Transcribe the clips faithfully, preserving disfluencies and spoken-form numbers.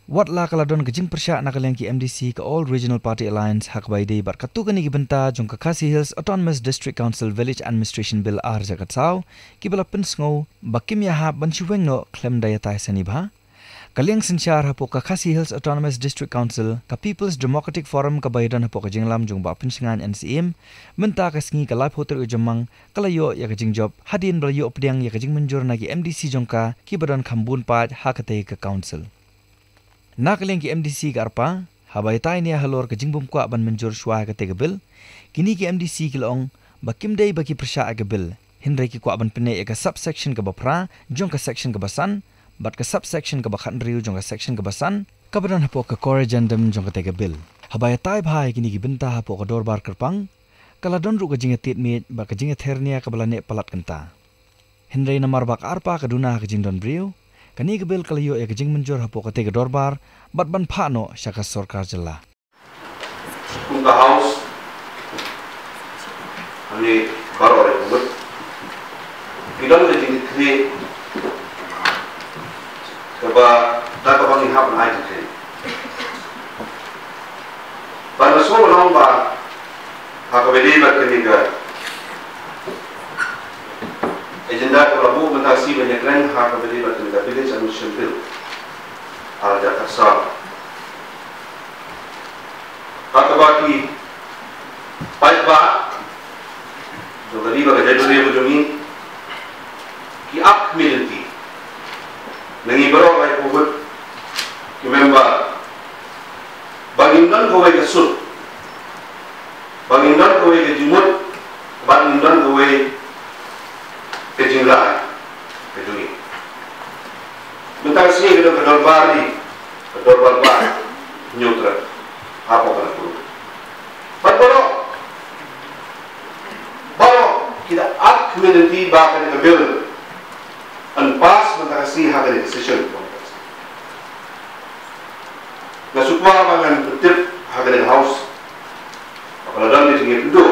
Wat la ka la don ka jingpyrshah na ka liang ki M D C ka All Regional Party Alliance ha kaba ïadei bad katto katne ki bynta jong ka Khasi Hills Autonomous District Council Village Administration Bill ar hajar khatsaw, kiba la pynsngew ba kim ïahap ban shu weng noh khlem da ïatai sani bha. Ka liang synshar hapoh ka Khasi Hills Autonomous District Council, ka People's Democratic Forum, kaba ïadon hapoh ka jingïalam jong Bah Pynshngaiñ N Syiem, mynta ka sngi ka laiphew tarik u Jymmang, ka la ïoh ïa ka jingjop hadien ba la ïoh pdiang ïa ka jingmynjur na ki M D C jong ka kiba don kham bun paid ha katei ka council. Na ka liang ki M D C ka ARPA, haba ïatai ne halor ka jingbym kwah ban mynjur shuwa ïa katei ka bill, kine ki M D C ki la ong ba kim dei ba ki pyrshah ïa ka bill, hynrei ki kwah ban pynneh ïa ka subsection kaba phra jong ka section kaba san bad ka subsection kaba khathynriew jong ka section kaba san, kaba don hapoh ka corrigendum jong katei ka bill. Haba ïatai bha ïa kine ki bynta hapoh ka dorbar kyrpang, ka la don ruh ka jingïatied miej bad ka jingïather nia kaba la neh palat kynta. Hynrei namar ba ka ARPA ka duna ha ka jingdon briew, kane ka bill ka la ïoh ïa ka jingmynjur hapoh katei ka dorbar bad ban phah noh sha ka sorkar jylla. Kum ka House, hangne baroh re kumut, ki don ka jingkitkhlieh kaba, da kaba ngi hap ban ai jingkitkhlieh. Ban da sngewbha long ba ha kaba ïadei bad kane ka agenda kaba la buh mynta ka sngi ban ïakren ha kaba ïadei bad kane ka Village Administration Bill ar hajar khatsaw. Ha kaba ki paidbah jong ka ri bad ka jaitbynriew ka jong ngi ki ap khmih lynti na ngi baroh lai pyrshah ki member ba ngin don kawei ka sur, ba ngin don kawei ka jingmut, ba ngin don kawei ka jingrai ka jong ngi. Mynta ka sngi ka don ka dorbar ri, ka dorbar ba Hynñiewtrep hapoh ka Nakuru. Bad baroh, baroh ki da ap khmih lynti ba kane ka bill yn pass mynta ka sngi ha kane ka session. Nga sngewkwah ba ngan pyntip ha kane ka House ba la don ka jingïakynduh,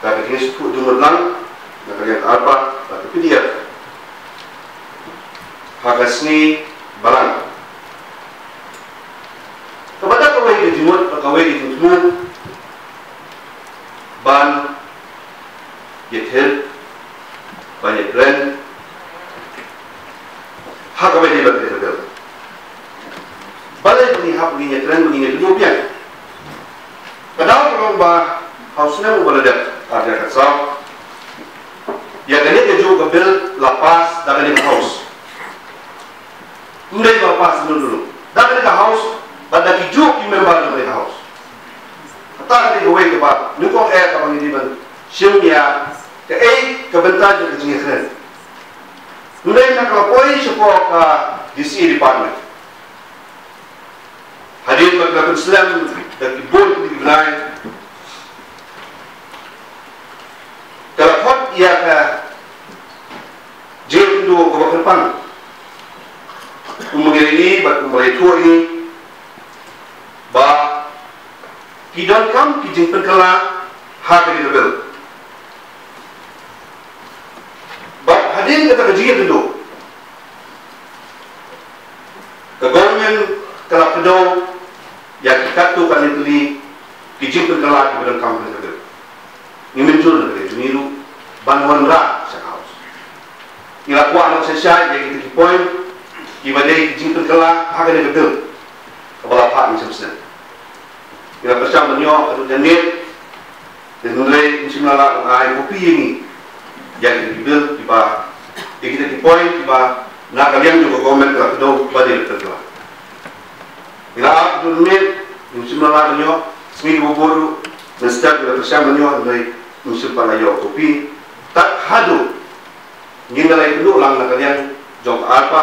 ka jingïasngewthuh jingmut lang na ka liang ka ARPA bad ka P D F ha ka sngi ba la Kaba da kawei ka jingmut, kawei ka jingthmu ban ïakhih, ban ïakren ha kaba ïadei bad ka bill. Balei ba ngi hap ban ïakren, ban ïakren biang? Ka daw ka long ba ha u snem uba la dep, ar hajar khatsaw, ïa kane kajuh ka bill la pass da kane ka House. Ym dei ba pass dunu dunu da kane ka House bad da kijuh ki member jong kane ka House. Kata ka dei kawei kaba nyngkong eh kaba ngi dei ban shim ïa kaei ka bynta jong ka jingïakren. Ym dei na ka la poi shapoh ka D C A department. Hadien ba ka la pynslem da ki bun ki bnai, ka la khot ïa ka jingïakynduh kaba kyrpang. Kumba ngi la ïohi bad kumba la ïathuh ïa ngi ba ki donkam ki jingpynkylla ha kane ka bill. Bad hadien kata ka jingïakynduh, ka government ka la kdew ïa ki katto katne tylli ki jingpynkylla kiba donkam ha kane ka bill. Ngi mynjur na ka liang jong ngi ruh ban wanrah sha ka House. Ngi la kwah noh shisha ïa kita ki point kiba dei ki jingpynkylla ha kane ka bill kaba la phah mynshem snem. Ngi la pyrshang ban ïoh haduh janmiet, hynrei ngim shym la lah ban ai copy ïa ngi ïa kita ki bill kiba, ïa kita ki point kiba na ka liang jong ka government ka la kdew ba dei ban pynkylla. Ngi la ap haduh mynmiet, ngim shym la lah ban ïoh. Sngi kiba bud ruh mynstep ngi la pyrshang ban ïoh, hynrei ngim shym pat la ïoh copy. Tad haduh ngin da la ïakynduh lang na ka liang jong ka ARPA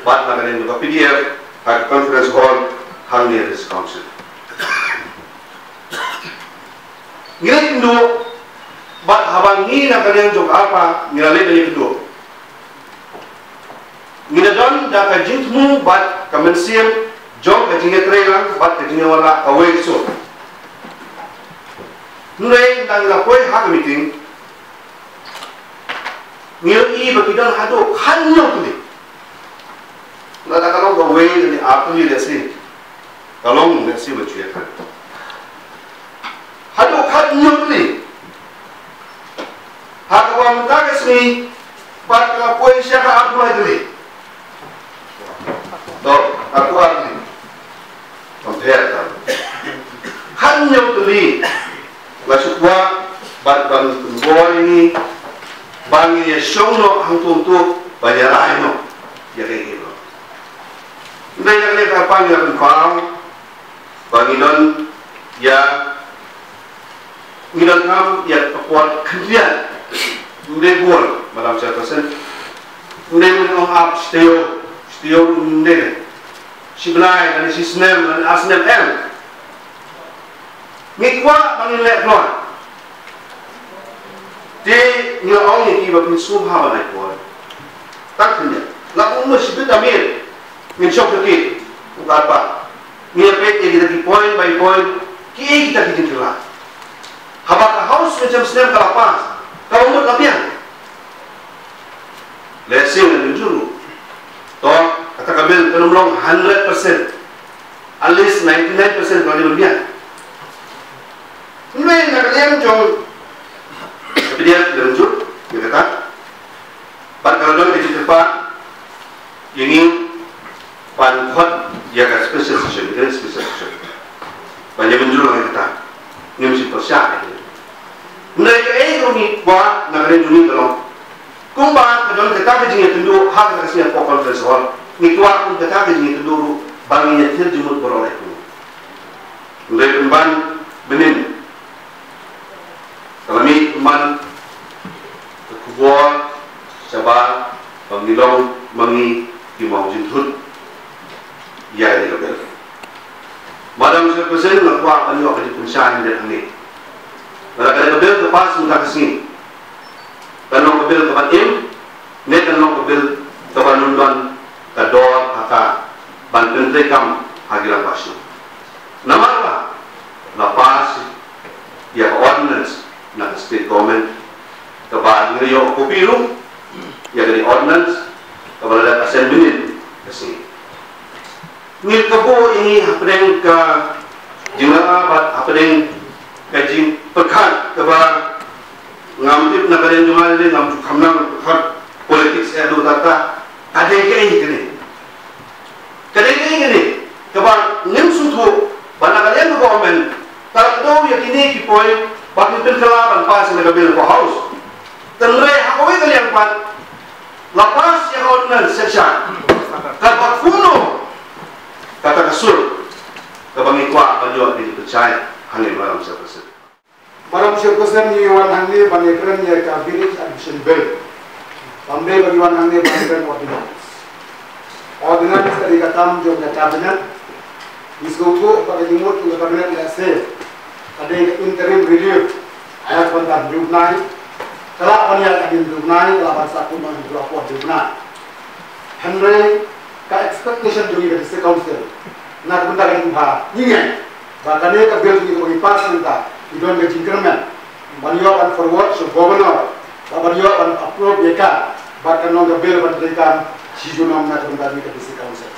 bad na ka liang jong ka P D F ha ka conference hall hangne ha District Council. Ngi la ïakynduh bad haba ngi na ka liang jong ka ARPA ngi la leit ban ïakynduh, ngi la don da ka jingthmu bad ka mynsiem jong ka jingïatreilang bad ka jingïawanrah kawei ka sur. Hynrei ynda ngi la poi ha ka meeting, ngi ïohi ba ki don haduh khathynñiew tylli. Lada ka long kawei lane artylli lehse, ka long lehse ban shu ïa kren. Haduh khathynñiew tylli. Ha kaba mynta ka sngi pat ka la poi sha ka arphew lai tylli. To, arphew lai tylli. Compare ka. Khathynñiew tylli. La shu kwah bad ban pynbor ïa ngi ba ngin ïa shong noh hangto hangto ban ïa rai noh ïa kaei kaei. Hynrei na kane ka por ngi la pynpaw ba ngi don ïa, ngi donkam ïa ka por khyndiat. Ym dei bun, Madam Chairperson. Ym dei ban ong ap shi taïew, shi taïew ym dei. Shi bnai lane shi snem lane ar snem em. Ngi kwah ba ngin leh kloi. Te ngi la ong ïa ki ba phin sngewbha ban ai kloi. Tang khyndiat. La kum ma shibit amir ngin shong kyrkieh. U kyrpad. Ngi ïa peit ïa kita ki point by point. Kiei kita ki jingkylla. Haba ka House mynshem snem ka la pass, kaba mut la biang. Lehse ngan mynjur ruh. To, kata ka bill kan ym long hundred percent. At least ninety-nine percent ka la biang. Hynrei na ka liang jong ka P D F la mynjur ïa kata. Bad ka la don ka jingkyrpad ïa ngi ban khot ïa ka special session, ïa ka special session. Ban ïa mynjur ïa kata. Ngim shym pyrshah ïa ka. Hynrei kaei ruh ngi kwah na ka ri jong ngi ka long, kumba ka don kata ka jingïakynduh ha kata ka sngi hapoh conference hall, ngi kwah kum kata ka jingïakynduh ruh ba ngin ïathir jingmut baroh lehkmut. Hynrei pynban mynnin ka la mih pynban ka khubor shabar ba ngi long ma ngi ki mawjynthut ïa kane ka bill. Madam Chairperson, nga kwah ban ïoh ka jingpynshai hynrei hangne. Lada kane ka bill ka pass mynta ka sngi, kan long ka bill kaban im, ne kan long ka bill kaban ym don ka dor ha ka ban pyntreikam ha ki rangbah shnong. Namar ba la pass ïa ka ordinance na ka state government, kaba ngi la ïoh copy ruh ïa ka ordinance kaba la dep assent mynnin ka sngi. Ngi kabu ïa ngi hapdeng ka jingla bad hapdeng ka jingpyrkhat kaba ngam tip na ka liang jong nga lei, ngam ju kham nang pyrkhat politics eh du tata. Ka dei kaei kane? Ka dei kaei kane? Kaba ngim sngewthuh ba na ka liang ka government ka la kdew ïa kine ki point ba kin pynkylla ban pass ïa ka bill hapoh House. Hynrei ha kawei ka liang pat la pass ïa ka ordinance session. Kaba kumno kata ka sur kaba ngi kwah ban ïoh ka jingpynshai hangne, Madam Chairperson. Madam Chairperson, ngi wan hangne ban ïakren ïa ka Village Admission Bill. Ym dei ba ngi wan hangne ban ïakren ordinance. Ordinance ka dei ka kam jong ka Cabinet. Ngi sngewthuh ba ka jingmut jong ka Cabinet lehse ka dei ka interim relief. Ïa ka bynta hynriew bnai. Ka lah ban ïaid hadien hynriew bnai, ka lah ban sah kum hynriew bnai. Hynrei ka expectation jong ngi ka District Council na ka bynta ka jingbha, ngi ngeit ba kane ka bill jong ngi kaba ngi pass mynta, ngi don ka jingkyrmen ban ïoh ban forward sha u Governor, bad ban ïoh ban approve ïa ka, bad kan long ka bill ban treikam shi junom na ka bynta jong ngi ka District Council.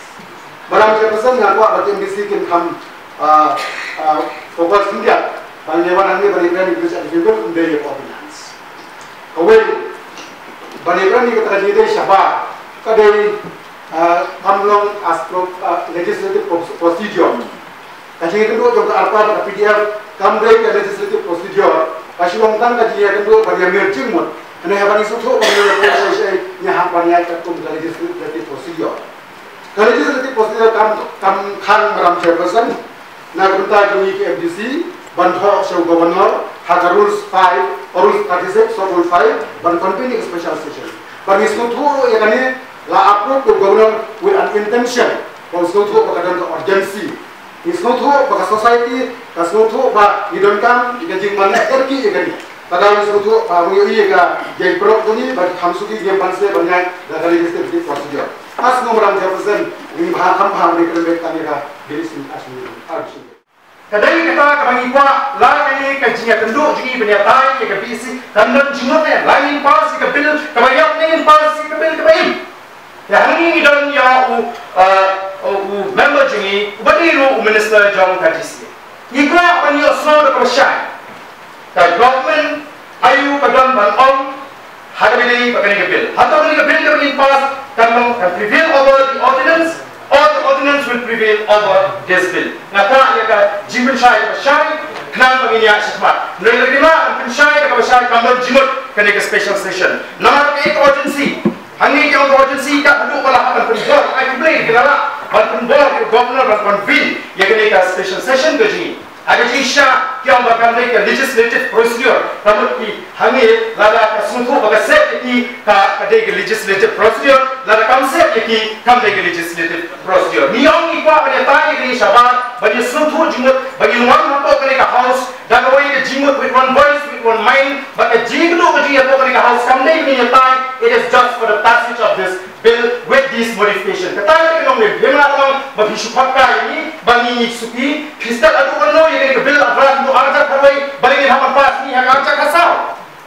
Madam Chairperson, nga kwah ba ki M D C kin kham, ah, ah, focus khyndiat ban ïa wan hangne ban ïakren ïa ka Village Admission Bill, ym dei ïa ka ordinance. Kawei, ban ïakren ïa kata ka jingïadei shabar ka dei, ah, kam long as pro-, ah, legislative pro-, procedure. Ka jingïakynduh jong ka ARPA bad ka P D F kam dei ka legislative procedure. Ka shu long tang ka jingïakynduh ban ïamir jingmut. Hynrei haba ngi sngewthuh ba ngi ïa poi sha sha ngi hap ban ïaid katkum ka legislative procedure. Ka legislative procedure kam, kam khang, Madam Chairperson, na ka bynta jong ngi ki M D C ban thoh sha u Governor ha ka Rules five, Rules thirty-six, Sub Rule five, ban convene ka special session. Ban ngi sngewthuh ruh ïa kane la approve u Governor with an intention, ba u sngewthuh ba ka don ka urgency. Ngi sngewthuh ba ka society ka sngewthuh ba ngi donkam ïa ka jingmane kyrkieh ïa kane. Ka dei ngi sngewthuh ba ngi ïohi ïa ka jingpyrshah jong ngi ba ki kham suki ngim banse ban ïaid da ka legislative procedure. Nga sngew, Madam Chairperson, ngi bha kham bha ban ïakren beit tang ïa ka Village Admission Bill. Ka dei kata kaba ngi kwah, la ka dei ka jingïakynduh jong ngi ban ïatai ïa ka V A C, kan don jingmut ne, la ngin pass ïa ka bill kaba ïap ne ngin pass ïa ka bill kaba im. Te hangne ngi don ïa u, uh, u member jong ngi, uba dei ruh u minister jong ka D C A. Ngi kwah ban ïohsngew da kaba shai. Ka government aïu ka don ban ong ha kaba ïadei bad kane ka bill? Hato kane ka bill kaba ngin pass kan long, kan prevail over the ordinance, or the ordinance will prevail over this bill? Nga kwah ïa ka jingpynshai kaba shai khnang ba ngin ïaid shakhmat. Hynrei lada ngim lah ban pynshai da kaba shai, kam don jingmut kane ka special session. Namar ka urgency, hangne ki ong ka urgency, ka haduh ba la hap ban pynbor, ai khublei ki la lah ban pynbor ïa u governor ban convene ïa kane ka special session ka jong ngi. Ha ka jingshisha ki ong ba kam dei ka legislative procedure. Ka mut ki hangne lada ka sngewthuh ba ka sep ïa ki, ka, ka dei ka legislative procedure, lada kam sep ïa ki, kam dei ka legislative procedure. Ngi ong ngi kwah ban ïatai ïa kane shabar, ban ïasngewthuh jingmut, ban ïawan hapoh kane ka house da kawei ka jingmut, with one voice, with one mind. Bad ka jingkynduh ka jingïapoh kane ka house kam dei ban ïatai, it is just for the passage of this bill with this modification. Kata ka long ne, bym lah ban ong ba phi shu phakai ïa ngi ba ngi ngi suki. Phi stad haduh katno ïa kane ka bill, haba haduh arhajar khatwei, balei ngin hap ban pass ngi ha ka arhajar khatsaw?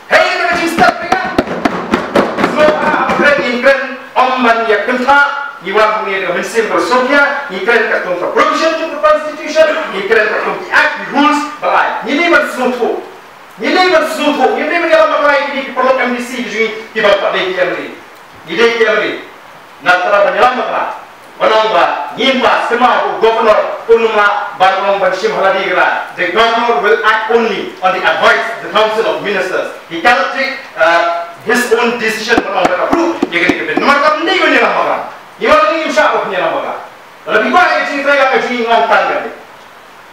Hei, kata ka jingstad phi ka. Sngewbha, haba kren ngin kren ym ban ïa kynthah. Ngi wan hangne da ka mynsiem kaba sngewkhia, ngi kren katkum ka provision jong ka constitution, ngi kren katkum ki act, ki rules ba la ai. Ngi dei ban sngewthuh. Ngi dei ban sngewthuh, ngi dei ban ïalam bakla ïa kine ki paralok M D C ki jong ngi kiba pat dei ki M L A. Ngi dei ki M L A. Nga tharai ban ïalam bakla, ban ong ba ngim pass, kynmaw, u governor um lah ban ong ban shim ha lade ka lad. The governor will act only on the advice of the council of ministers. He cannot take, uh, his own decision ban ong ban approve ïa kane ka bill. Namar kam dei ban ïalam bakla. Ngi wan ngi ym shah ban ïalam bakla. Lada phi kwah ïa ka jingtrei ka jingong tang ka dei.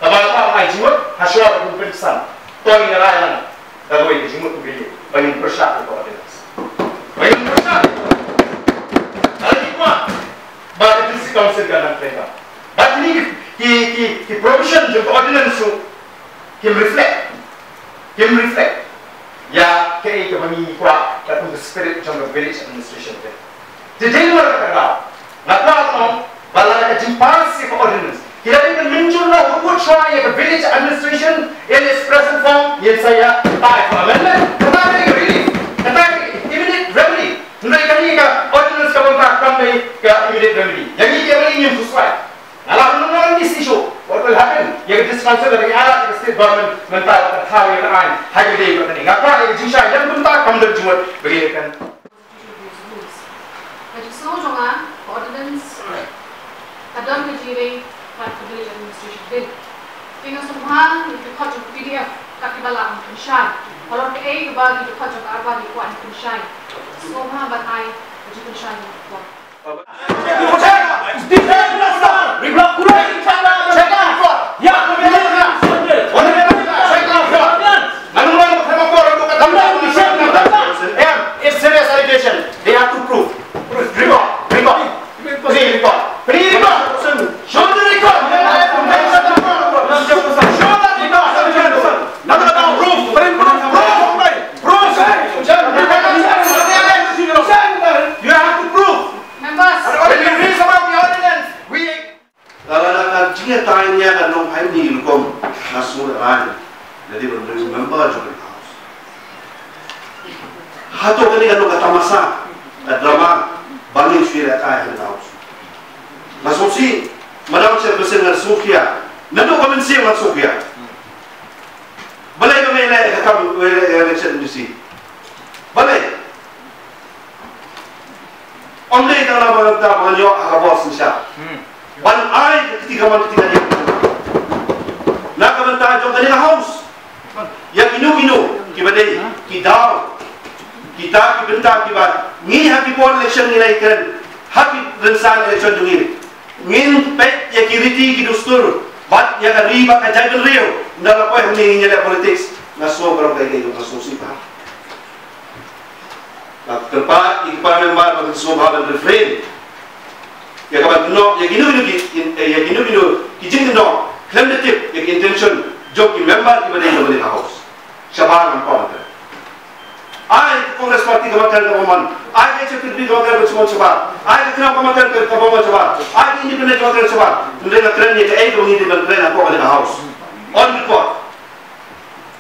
Kaba la pynai jingmut ha shwa ba kum pynsan. To ngin rai lang da kawei ka jingmut kumne, ba ngin pyrshah ïa ka ordinance. Ba ngin pyrshah. Lada ngi kwah ba ka District Council kan nang trei ba, ba kine ki, ki, ki, ki provision jong ka ordinance ruh kim reflect, kim reflect ïa kaei kaba ngi kwah, katkum ka spirit jong ka Village Administration Bill. Te dei namar kata ka daw nga kwah ban ong ba lada ka jingpass ïa ka ordinance, ki la dei ban mynjur noh, u kut shuwa ïa ka Village Administration in its present form, ngin sa ïa apply for amendment. Kata ka dei ka relief, kata ka dei immediate remedy. Hynrei kane ka ordinance kaba mynta kam dei ka immediate remedy. Ïa ngi ki M L A ngim pyrshah. Nga la ong ngan ïa shisha what will happen. Ïa ka District Council lada ngi ailad ïa ka State Government mynta, ka thaw ïa ka aiñ ha ka dei kane. Nga kwah ïa ka jingshai, ïa ka mynta kam don jingmut ba ngi kan. Ka jingsngew jong nga, ka ordinance ka don ka jingïarap bad ka Village Administration Bill. Te nga sngewbha ïa ki dkhot jong ka P D F, kat kiba la pynshai. Halor kaei kaba ki dkhot jong ka Arbar ki kwah pynshai, sngewbha ban ai ka jingpynshai jong ki dkhot. It's serious allegation. They have to prove. Record. Record. Please record. Please record. Show the record. Show the record. Proof. Proof. You have to prove. Members. When you read about the ordinance, we Lada ka jingïatai ïa ka nonghikai ni rukom, nga sngewthuh lada dei ban remember jong ka House. Hato kane ka long ka tamasa, ka drama ba ngin shu ïatai ha ka House? Nga sngewsih, Madam Chairperson, nga sngewkhia. Naduh ka mynsiem nga sngewkhia. Balei ba me leh ka kam, me leh election M D C? Balei? Ym dei tang na ka bynta ba ngan ïoh ha ka bor synshar. Hmm. Ban ai ka kti kamon kti kane. Na ka bynta jong kane ka House. Ïa kino kino kiba dei ki daw, kita ki bynta kiba ngi ha ki por election ngi la ïakren, ha ki rynsan election jong ngi. Ngin peit ïa ki riti ki dustur bad ïa ka ri bad ka jaitbynriew. Ynda la poi hangne ngin ïaleh politics, nga sngew baroh kaei kaei nga sngewsih bha. Nga kyrpad ïa ki para member ba kin sngewbha ban refrain ïa ka ban kynnoh ïa kino kino ki, eh, ïa kino kino ki jingkynnoh khlem da tip ïa ki intention jong ki member kiba dei jong kane ka House. Shabar ngan pom ïa ka. Ai ka Congress Party ka ban kren kaba mon. Ai ka H P P ka ban kren kaba mon shabar. Ai ka Tynrai ka ban kren kaba mon shabar. Ai ka Independent ka ban kren shabar. Hynrei nga kren ïa kaei kaba ngi dei ban kren hapoh kane ka House. On record.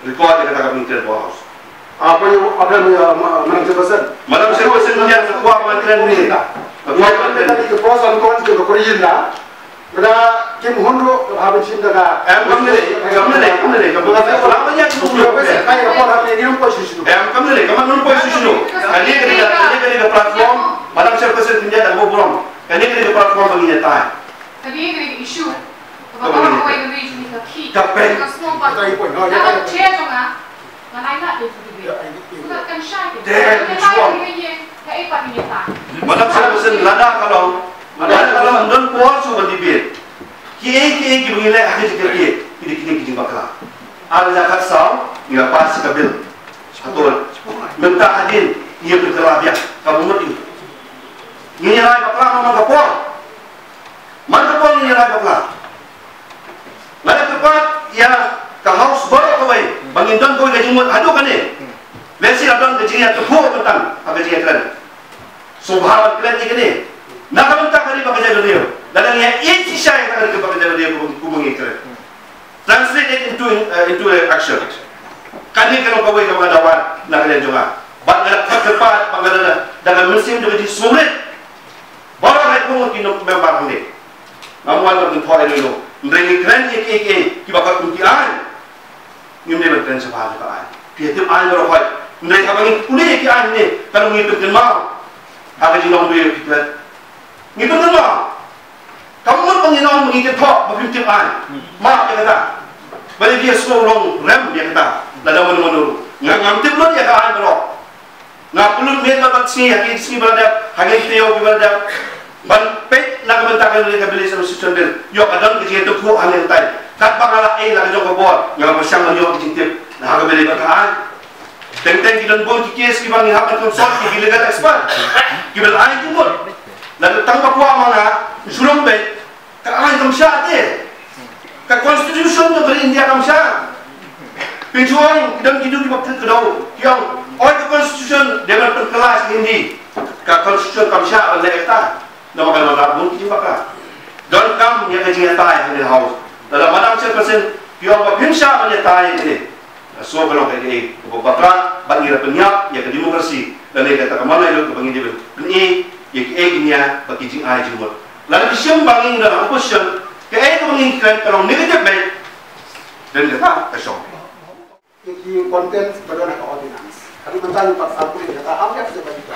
Record ïa kata kaba ngi kren hapoh House. Apa yang, apa yang, uh, ma-, Madam Chairperson? Madam Chairperson, ïa ka ban kren ni. Ka pros and cons jong ka por ïing na. Lada kim hun ruh ka hap ban shim da ka. Em, kam ne lei, kam ne lei, kam ne lei, kam ne lei. Lada ka ïa ka por hap ne ngi ruh poi shuh shuh. Em, kam ne lei, kam ne ruh poi shuh shuh. Kane ka dei ka, kane ka dei ka platform, Madam Chairperson, kim ïa da ka burom. Kane ka dei ka platform ba ngin ïatai. Kane ka dei ka issue. Ka ba ka wei ka dei ka ki. Ka peng. Ka small part. Ka peng. Ka chair jong nga. Nga lai nga dei ka dei. Ka kan shai. Dei, which one? Ka ei pat ni ta. Madam Chairperson, lada ka long, lada ka long, don por shuh ban debate. Kiei kiei kiba ngi leh ha ka jingkyrkieh, ki dei kine ki jingbakla. Ar hajar khatsaw ngi la pass ka bill. Hato mynta hadien ngi ïa pynkylla biang, kaba mut ïa ngi ïa rai bakla man ka por. Man ka por ngi ïa rai bakla. Nga la kyrpad ïa ka House baroh kawei ba ngin don kawei ka jingmut haduh kane. Lehse la don ka jingïathuh bynta ha ka jingïakren. Sngewbha ban kren ïa kane. Na ka bynta ka ri bad ka jaitbynriew. Lada ngi ïa ïeit shisha ïa ka ri bad ka jaitbynriew kumba ngi kren. Translate it into, uh, into an action. Kane ka long kawei kaba nga da wan na ka liang jong nga. Bad nga da kyrpad, bad nga da, da ka mynsiem jong ka jingsngewrit. Baroh ngi kum ki member hangne. Ngam wan ban kynthoh ïa lino. Hynrei ngi kren ïa kiei kiei kiba ka kum ki aiñ. Ngim dei ban kren shaphang ka aiñ. Phi ïa tip aiñ baroh khoit. Hynrei haba ngi pule ïa ki aiñ hangne, ka long ngi pynkynmaw ha ka jinglong dei ïa ki kren. Ngi pynkynmaw. Kam mut ba ngin ong ba ngi kynthoh ba phim tip aiñ. Map ïa kata. Balei phi ïa sngew long rem ïa kata? Lada mano mano ruh. Nga ngam tip lut ïa ka aiñ baroh. Nga pynlut miet bad bad sngi ha ki sngi ba la dep, ha ki taïew ki ba la dep. Ban peit na ka bynta ka Village Administration Bill. Ïoh ka don ka jingïathuh hangne hangtai. Katba nga la ei la ka jong ka bor, nga la pyrshang ban ïoh ka jingtip na ha kaba ïadei bad ka aiñ. Teng teng ki don bun ki case kiba ngi hap ban consult ki legal expert kiba la ai jingmut. Lada tang ba kwah ma nga, shu long beit. Ka aiñ kam shah te. Ka constitution jong ka ri India kam shah. Pynshong ki don ki dei kiba pynkhih kdew. Ki ong, oi ka constitution dei ban pynkylla sha Hindi. Ka constitution kam shah ban leh kata. Namar ka long bun ki jingbakla. Donkam ïa ka jingïatai ha ka House. Lada Madam Chairperson ki ong ba phim shah ban ïatai ïa kane. Ka shu ka long kaei kaei kaba bakla bad ngi la pynïap ïa ka democracy. Lane kata ka manla lut kaba ngi dei ban pyni ïa kiei ki nia bad ki jingai jingmut. Lada ki shim ba ngi na opposition, kaei kaba ngi kren ka long negative beit. Dan kata ka shong. Ïa ki contents ba don ha ka ordinance. Haduh mynta ngi pat sa pule kata, am ïa ka ba kita.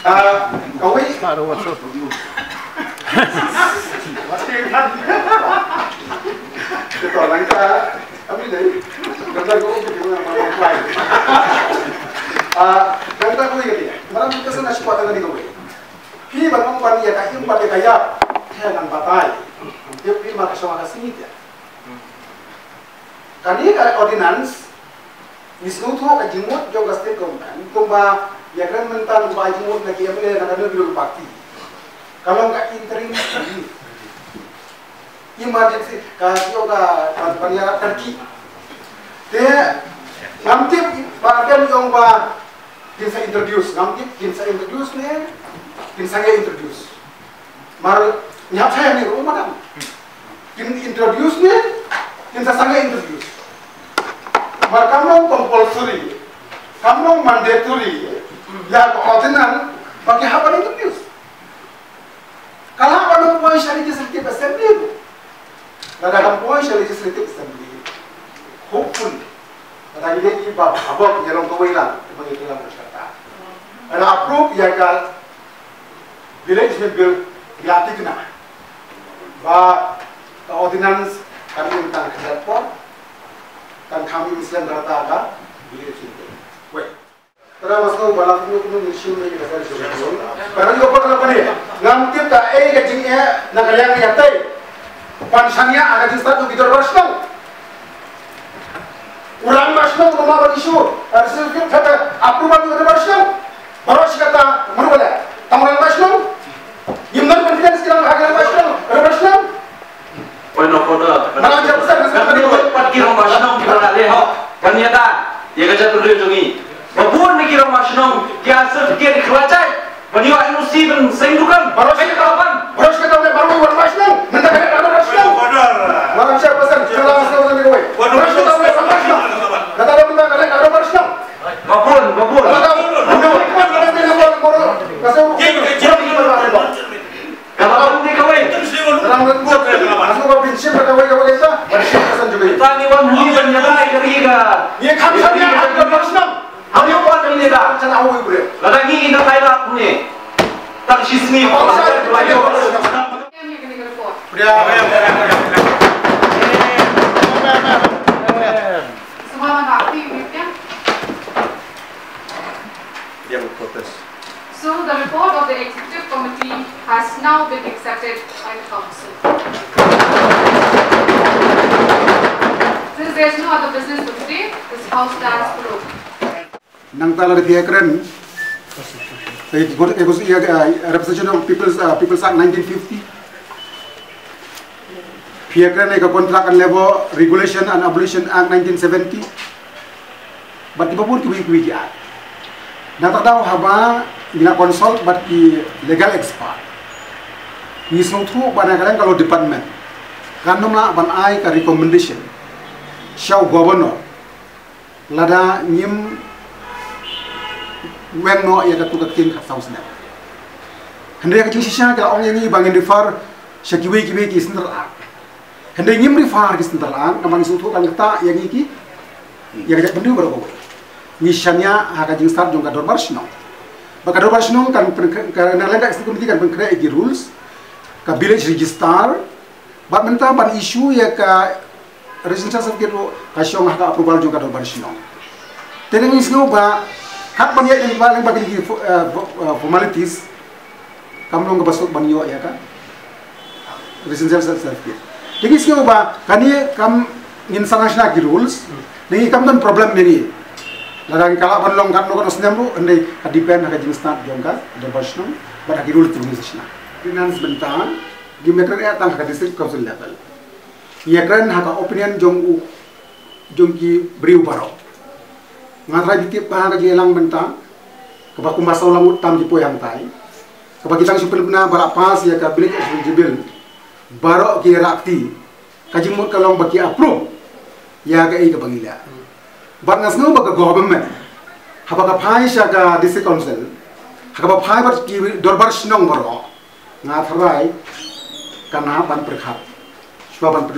Ah, kawei. Kita lang ka. Kami dei, gambar ko, ko, ko, ko, ko, ko. Ah, gambar ko ini. Malam kita sana sekolah dengan dia, ko. Phi ban ong ban ïa ka im pat ïa ka ïap. Te ngan batai. Te phi ma ka shong ka sini te. Kane ka ordinance. Ngi sngewthuh ka jingmut jong ka state government. Kumba ïa kren mynta kumba jingmut na ki M L A na ka ruling party. Ka long ka interim relief. Emergency, ka, ka, ka, ka, ka, ka, ka, te, ngam tip, ba, kin ong ba, kin sa introduce, ngam tip, kin sa introduce ne, kin sa introduce. Mar, nyap saya ni, rumah madam. Kin introduce ne, kin sa sangga introduce. Mar kam long compulsory, kam long mandatory, ïa ka ordinance, ba ki hap ban introduce. Ka lah ban poi sha Legislative Assembly ruh. Lada kam poi sha Legislative Assembly. Hopefully. Lada ngi dei ba habok ïa long kawei lang, ba ngi kyllang ka kata. Lada approve ïa ka Village Bill, ngi la thikna ba ka ordinance kan im tang ka por, kan kham im slem da ka Village Bill. Wei. Tara mas ko bala kunu kunu ngi shim ngi ka sar shim. Para ngi ko pa kala pane. Ngam tip ta ei ka jingeh na ka liang ïa tai. Pan shania ka jingstad tu ki dor ba shnong. U rangbah shnong u ma ban issue. Ar sil ki thata approval u rangbah shnong. Baroh shi katta mano ba leh. Tang u rangbah shnong. Ngim don confidence ki rangbah, ki rangbah shnong. Rangbah shnong. Point of order. Malang jab besar, besar. Kan pat ki rangbah shnong ki ba leh hok. Kan ïa ta. Ïa ka jaitbynriew jong ngi. Ba bun na ki rangbah shnong ki ai certificate ki khlachai. Ban ïoh N O C ban seng dukan. Baroh shi katta ban. Baroh shi katta ban baroh rangbah shnong. Mynta ka rangbah shnong. Malang jab besar, jab besar, jab besar. Baroh shi katta ban rangbah shnong. Kata ba mynta ka rangbah shnong. Ba bun, ba bun. Kata ba bun. Shin ba da wai ka wai ka, ba da shin ka san juga. Tang ni wan ni ban ya dai ka ri ka. Ni kam san ya ka ba shnong. Ani wan ni da. San awi bre. Lada ngi ina kai la ni. Tang shi sngi. Bre. Semua anak aktif, ya. Dia protest. So the report of the executive committee has now been accepted by the council. Since there is no other business for today, this house stands for open. Nangta lada phi kren, eh, ki got, eh, got, eh, eh, Representation of People's, eh, People's Act nineteen fifty. Phi kren ïa ka Contract and Labour Regulation and Abolition Act nineteen seventy. Bad kiba bun kiwei kiwei ki act. Nangta daw haba ngi la consult bad ki legal expert, ngi sngewthuh ba na ka liang ka law department kan ym lah ban ai ka recommendation sha u governor lada ngim weng noh ïa katu ka ktien khatsaw snem. Hynrei ka jingshisha ka la ong ïa ngi ba ngin refer sha kiwei kiwei ki central act. Hynrei ngim refer ki central act namar ngi sngewthuh kan ktah ïa ngi ki, ïa ka jaitbynriew baroh kawei. Ngi shaniah ha ka jingstad jong ka dorbar shnong. Ba ka dorbar shnong kan pyn-, ka, na liang ka executive committee kan pynkhreh ïa ki rules, ka village register, bad mynta ban issue ïa ka residential certificate ruh ka shong ha ka approval jong ka dorbar shnong. Te ngi sngew ba kat ban ïaid lem bad lem bad ki fo-, eh, fo-, eh, formalities, kam long kaba suk ban ïoh ïa ka residential certificate. Te ngi sngew ba kane kam ngin sa nang shna ki rules, te ngi kam don problem ïa ngi. Lada ka lah ban long katno katno snem ruh, hynrei ka depend ha ka jingstad jong ka dorbar shnong bad ha ki rules te ngi sa shna. Finance bynta, ngim ïakren eh tang ha ka district council level. Ngi ïakren ha ka opinion jong u, jong ki briew baroh. Nga tharai phi tip ba ha ka jingïalang mynta kaba kumba saw lang ngut tam ki poi hangtai, kaba ki dang shu pynbna ba la pass ïa ka Village Expansion Bill, baroh ki rah kti. Ka jingmut ka long ba ki approve ïa kaei kaba ngi leh. Bad nga sngew ba ka government, haba ka phai sha ka district council, ha kaba phai bad ki dorbar shnong baroh, nga tharai kan hap ban pyrkhat shuwa ban